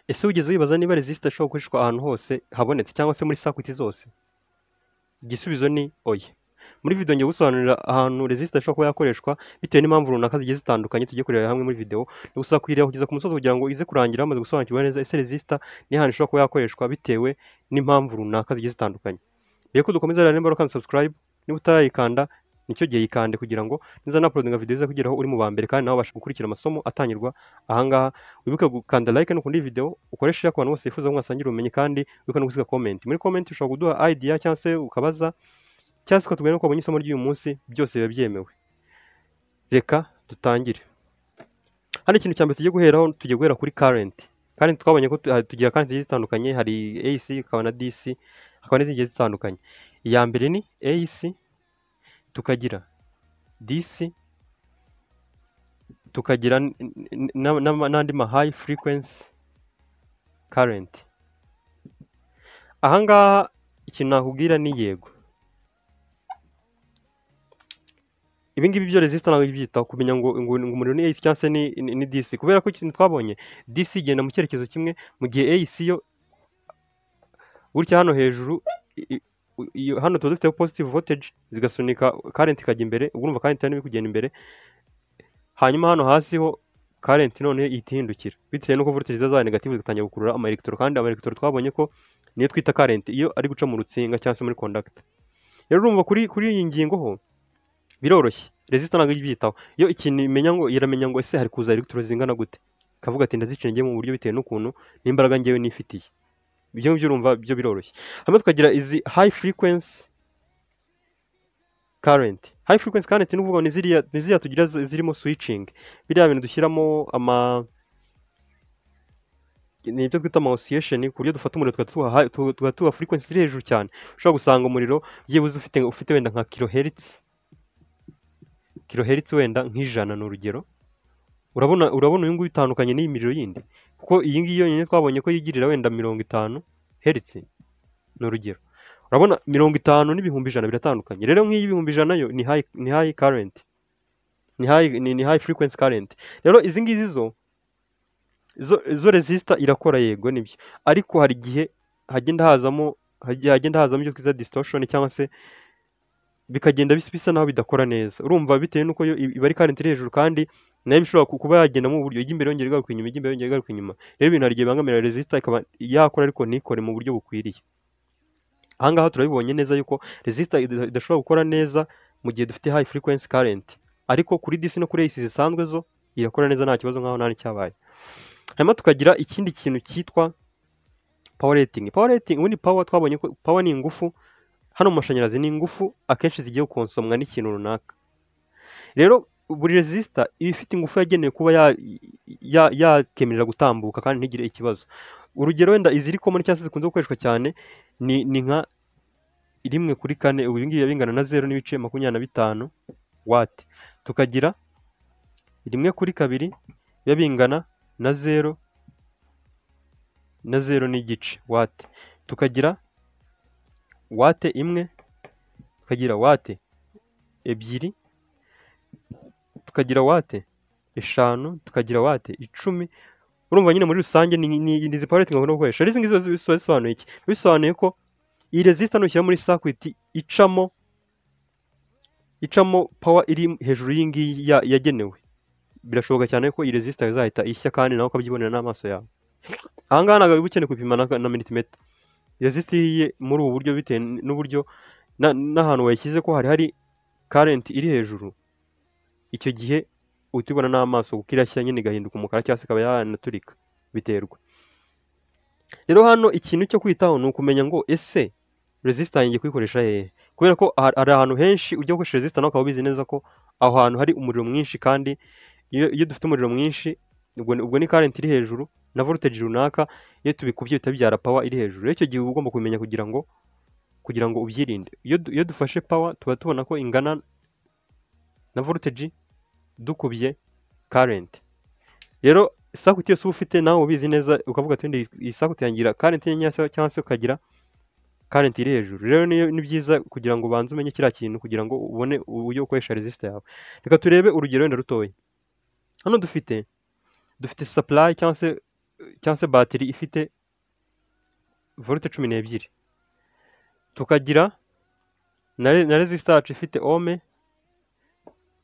Ese wigeze wibaza niba resistor ishobora gukoreshwa ahantu hose habonetse cyangwa se muri circuit zose? Igisubizo ni oya. Muri video ngiye gusobanurira ahantu resistor ishobora kuba yakoreshwa bitewe n'impamvu runaka zigiye zitandukanye tugiye kurebera hamwe muri video. Gusa kuyireba kugeza ku musozo kugira ngo ize kurangira wamaze gusobanukirwa neza ese resistor ni ahantu ishobora kuba yakoreshwa bitewe n'impamvu runaka zigiye zitandukanye. Mbere ko dukomeza rero nimba ukanda subscribe, niba utarayikanda nicyo gihe yikande kugira ngo niza na uploadinga video ize kugeraho uri mu ba mbere kandi nawe ubashe gukurikira amasomo atangirwa ahangaha. Wibuke gukanda like no kundi video, ukoreshe share ku bantu bose bifuza ko mwasangira ubumenyi, kandi wibuke no gusiga comment. Muri comment ushobora kuduha idea cyangwa se ukabaza cyangwa se ukatubwira uko wabonye isomo ry'uyu munsi, byose biba byemewe. Reka dutangire. Hano ikintu cya mbere tugiye guheraho, tugiye guhera kuri current. Current twabonye ko tugira current zigiye zitandukanye, hari AC hakaba na DC, hakaba n'izindi zigiye zitandukanye. Iya mbere ni AC, tukagira DC, tukagira n'andi ma high frequency current. Ahangaha ikintu nakubwira ni yego. Ibi ngibi byo resistor ntabwo byitaho kumenya ngo umuriro ni AC cyangwa se ni DC, kubera ko ikintu twabonye DC igenda mu cyerekezo kimwe, mu gihe AC yo gutya hano hejuru hano tuba dufite positive voltage zigasunika current ikajya imbere, ubwo urumva current iri kugenda imbere, hanyuma hano hasi ho current none ihita ihindukira bitewe n'uko voltage ziza negative zigatangira gukurura ama electron, kandi ama electron twabonye ko niyo twita current iyo ari guca mu rutsinga cyangwa se muri conductor. Rero urumva kuri iyi ngingo ho biroroshye, resistor ntabwo ibyitaho. Iyo ikintu imenya ngo iramenya ngo ese hari kuza electron zingana gute, ikavuga ati ndazica ngiye mu buryo bitewe n'ukuntu n'imbaraga ngewe nifitiye. Ibyo ngibyo urumva byo biroroshye. Hanyuma tukagira izi high frequency current. High frequency current ni ukuvuga ni ziriya tugira zirimo switching, biriya bintu dushyiramo ama, ni ibyo twita ama oscillation, ku buryo dufata umuriro tukaba tuha frequency ziri hejuru cyane. Ushobora gusanga umuriro byibuze ufite wenda nka kilohertz wenda nk'ijana ni urugero. Urabona uyu nguyu utandukanye n'iyi miriro yindi, kuko iyi ngiyi yonyine twabonye ko yigirira wenda 50 hertz ni urugero. Urabona 50 n'ibihumbi ijana biratandukanye. Rero nk'iyi 100,000 yo ni high current, ni high frequency current. Rero izi ngizi zo resistor irakora yego nibyo, ariko hari igihe hagenda hazamo ibyo twita distortion cyangwa se bikagenda bisa naho bidakora neza. Urumva bitewe n'uko yo iba ari current iri hejuru, kandi nayo ishobora kuba yagenda mu buryo ijya imbere yongera igaruka inyuma, ijya imbere yongera igaruka inyuma. Rero ibintu hari igihe bibangamira resistor ikaba yakora ariko ntikore mu buryo bukwiriye. Aha ngaha turabibonye neza yuko resistor idashobora gukora neza mu gihe dufite high frequency current, ariko kuri DC no kuri AC zisanzwe zo irakora neza nta kibazo nkaho nta n'icyabaye. Hanyuma tukagira ikindi kintu cyitwa power rating. Power rating, ubundi power twabonye ko power ni ingufu, hano mu mashanyarazi ni ingufu akenshi zigiye gukonsomwa n'ikintu runaka. Rero buri resistor iba ifite ingufu yagenewe kuba yakemerera gutambuka kandi ntigire ikibazo. Urugero wenda iziri common cyangwa se zikunze gukoreshwa cyane ni nka 1/4, ubu ngibi bingana na 0.25 watt. Tukagira 1/2 biba bingana na zero na zero n'igice watt. Tukagira watt imwe, tukagira watt ebyiri, tukagira watt 5, tukagira watt 10. Urumva nyine muri rusange ni izi power rating bagomba gukoresha. Rero izi ngizi ziba zisobanuye iki? Bisobanuye ko iyi resistor nushyira muri circuit icamo power iri hejuru y'iyi ngiyi yagenewe, birashoboka cyane ko iyi resistor izahita ishya kandi nawe ukabyibonera n'amaso yawe. Aha ngaha ntabwo uba ukeneye gupima na multimeter. Resistor ihiye muri ubu buryo bitewe n'uburyo n'ahantu wayishyize ko hari current iri hejuru, icyo gihe uhita ubibona n'amaso kuko irashya nyine igahinduka umukara cyangwa se ikaba yanaturika, biterwa. Rero hano ikintu cyo kwitaho ni ukumenya ngo ese resistor ngiye kuyikoresha hehe, kubera ko hari ahantu henshi ujya gukoresha resistor nawe ukaba ubizi neza ko aho hantu hari umuriro mwinshi, kandi iyo dufite umuriro mwinshi ubwo ni current iri hejuru na voltage runaka, iyo tubikubye bihita bibyara power iri hejuru. Rero icyo gihe uba ugomba kubimenya kugira ngo ubyirinde. Iyo dufashe power tuba tubona ko ingana na voltage dukubye current. Rero circuit yose uba ufite nawe ubizi neza ukavuga ati iyi circuit yangira current nkeya cyangwa se ukagira current iri hejuru. Rero ni byiza kugira ngo ubanze umenye kiriya kintu kugira ngo ubone uburyo ukoresha resistor yawe. Reka turebe urugero wenda rutoya. Hano dufite supply cyangwa se cyangwa se batiri ifite volt 12, tukagira na resistor yacu ifite ohm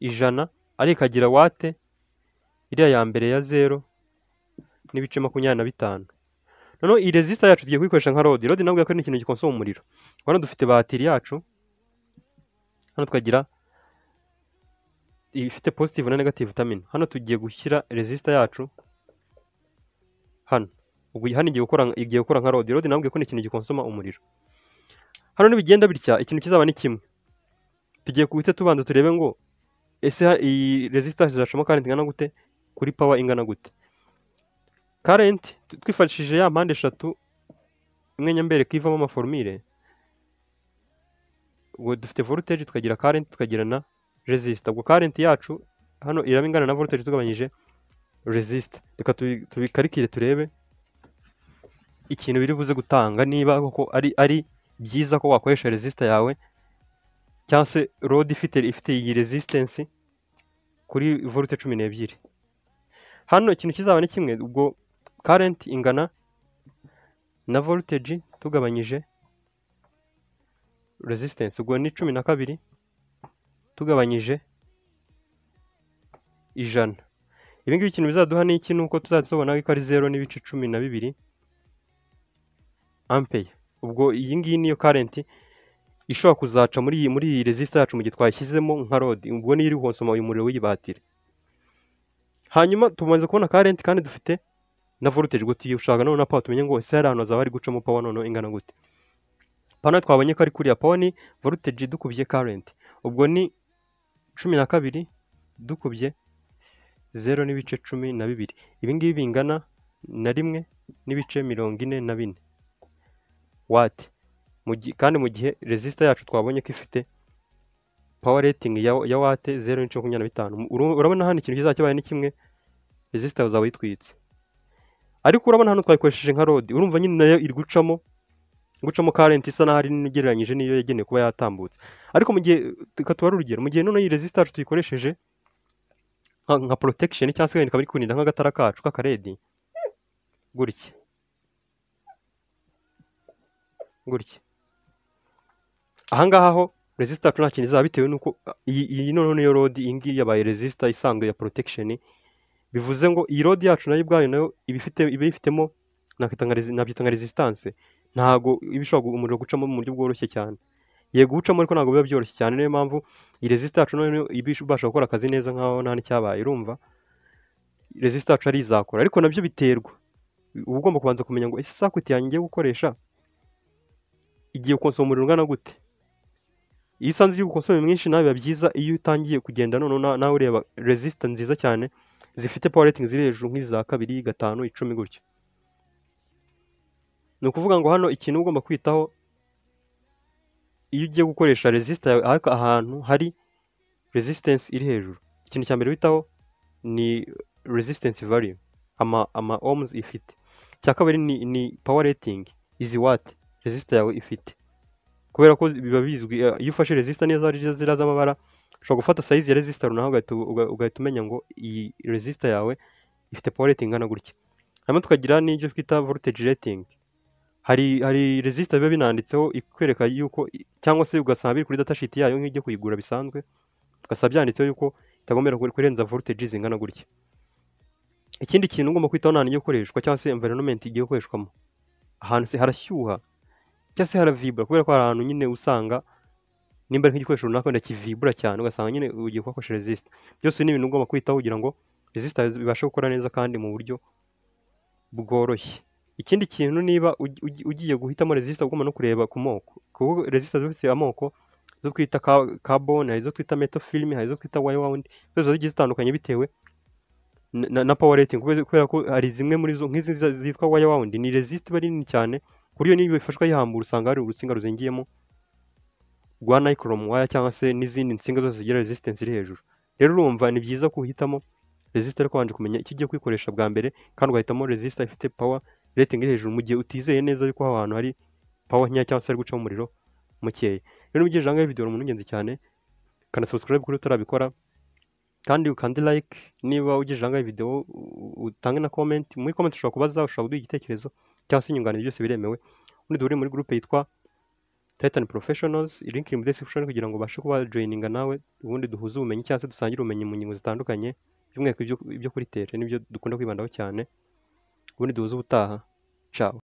100, ariko ikagira watt iriya ya mbere ya 0.25. Noneho iyi resistor yacu tugiye kuyikoresha nka load. Load nabwo ko ni ikintu gikonsoma umuriro. Hano dufite batiri yacu, hano tukagira ifite positive na negative terminal. Hano tugiye gushyira resistor yacu hano. Ubwo hano igiye gukora nka load. Load nabwo ko ni ikintu gikonsoma umuriro. Hano nibigenda bitya, ikintu kizaba ni kimwe. Tugiye guhita tubanza turebe ngo ese iyi resistor izacamo current ingana gute kuri power ingana gute. Current twifashishije ya mpande eshatu imwe nyambereka ivamo ama formule. Ubwo dufite voltage, tukagira current, tukagira na resistor. Ubwo current yacu hano iraba ingana na voltage tugabanyije resistor. Reka tubikarikire turebe ikintu biri buze gutanga, niba koko ari byiza ko wakoresha resistor yawe cyangwa se load ifite iyi resistance kuri volt 12. Hano ikintu kizaba ni kimwe. Ubwo current ingana na voltage tugabanyije resistance. Ubwo ni 12 tugabanyije 100. Ibi ngibi ikintu bizaduha ni iki? Ni uko tuzajya tubona ko ari 0.12 ampere. Ubwo iyi ngiyi niyo current ishobora kuzaca muri iyi resistor yacu mu gihe twayishyizemo nka load. Ubwo niyo iri gukonsoma uyu muriro w'iyi batiri. Hanyuma tumaze kubona current kandi dufite na voltage. Ubwo tugiye gushaka noneho na power, tumenye ngo ese hari ahantu hazaba hari gucamo power noneho ingana gute. Power twabonye ko ari kuriya, power ni voltage dukubye current. Ubwo ni 12 dukubye 0.12. Ibi ngibi bingana na 1.44 watt. Kandi mu gihe resistor yacu twabonye ko ifite power rating ya watt 0.25. Urabona hano ikintu kizaba kibaye ni kimwe, resistor uzaba uyitwitse. Ariko urabona hano twayikoresheje nka load, urumva nyine nayo iri gucamo current isa naho ari nini ugereranyije n'iyo yagenewe kuba yatambutse. Ariko mu gihe, reka tubare urugero, mu gihe noneho iyi resistor yacu tuyikoresheje nka protection, cyangwa se wenda ikaba iri kurinda nk'agatara kacu k'aka LED gutya gutya, ahangaha ho resistor yacu nta kintu izaba, bitewe n'uko iyi noneho niyo load. Iyi ngiyi yabaye resistor isanzwe ya protection. Bivuze ngo iyi load yacu nayo ubwayo nayo iba ifitemo, nabyita nka resistance. Ntago iba ishobora umuriro gucamo mu buryo bworoshye cyane. Yego ucamo, ariko ntabwo biba byoroshye cyane. Niyo mpamvu iyi resistor yacu noneho iba ibasha gukora akazi neza nkaho nta n'icyabaye. Urumva resistor yacu ari izakora, ariko nabyo biterwa, uba ugomba kubanza kumenya ngo ese circuit yanjye ngiye gukoresha igiye gukonsoma umuriro ungana gute. Iyo usanze iri gukonsoma mwinshi, nawe biba byiza iyo utangiye kugenda noneho nawe ureba resistor nziza cyane zifite power rating ziri hejuru, nk'iza 2, 5, 10 gutyo. Ni ukuvuga ngo hano ikintu uba ugomba kwitaho iyo ugiye gukoresha resistor yawe, ariko ahantu hari resistance iri hejuru, ikintu cya mbere witaho ni resistance value, ama ohms ifite. Icya kabiri ni power rating, izi watt resistor yawe ifite, kubera ko biba bizwi, iyo ufashe resistor neza ari ziriya z'amabara, ushobora gufata size ya resistor runaka, ugahita umenya ngo iyi resistor yawe ifite power rating ingana gutya. Hanyuma tukagira n'ibyo twita voltage rating. Hari resistor biba binanditseho ikwereka yuko, cyangwa se ugasanga biri kuri datasheet yayo nk'iyo ugiye kuyigura bisanzwe, ugasanga byanditseho yuko itagomba kurenza voltage zingana gutya. Ikindi kintu ugomba kwitaho ni ahantu igiye gukoreshwa cyangwa se environment igiye gukoreshwamo. Ahantu se harashyuha cyangwa se haravibura? Kubera ko hari ahantu nyine usanga nimba ari nk'igikoresho runaka wenda kivibura cyane, ugasanga nyine ugiye kuhakoresha resistor. Byose ni ibintu ugomba kwitaho kugira ngo resistor ibashe gukora neza kandi mu buryo bworoshye. Ikindi kintu, niba ugiye guhitamo resistor, ugomba no kureba ku moko, kuko resistor zifite amoko: izo twita carbon, hari izo twita metal film, hari izo twita wire wound. Zose zigiye zitandukanye bitewe na power rating, kubera ko hari zimwe muri zo nk'izi zitwa wire wound, ni resistor iba ari nini cyane ku buryo niba ifashwe yihambura usanga hari urutsinga ruzingiyemo rwa nichrome wire, cyangwa se n'izindi nsinga zose zigira resistance iri hejuru. Rero urumva ni byiza guhitamo resistor ariko wabanje kumenya icyo ugiye kuyikoresha bwa mbere, kandi ugahitamo resistor ifite power rating iri hejuru mu gihe utizeye neza yuko aho hantu hari power nkeya cyangwa se hari gucamo umuriro mukeya. Rero niba ugejeje aha ngaha video, uri umuntu w'ingenzi cyane. Kana subscribe kuri utarabikora. Kandi ukande like niba ugejeje ahangaha iyi video, utange na comment. Muri comment ushobora kubaza, ushobora kuduha igitekerezo cyangwa se inyunganizi, byose biremewe. Ubundi duhurire muri groupe yitwa Titan Professionals, link iri muri description kugira ngo ubashe kuba joininga nawe, ubundi duhuze ubumenyi cyangwa se dusangire ubumenyi mu ngingo zitandukanye, by'umwihariko ibyo kuri terrain nibyo dukunda kwibandaho cyane. Ubundi duhuze ubutaha. Ciao.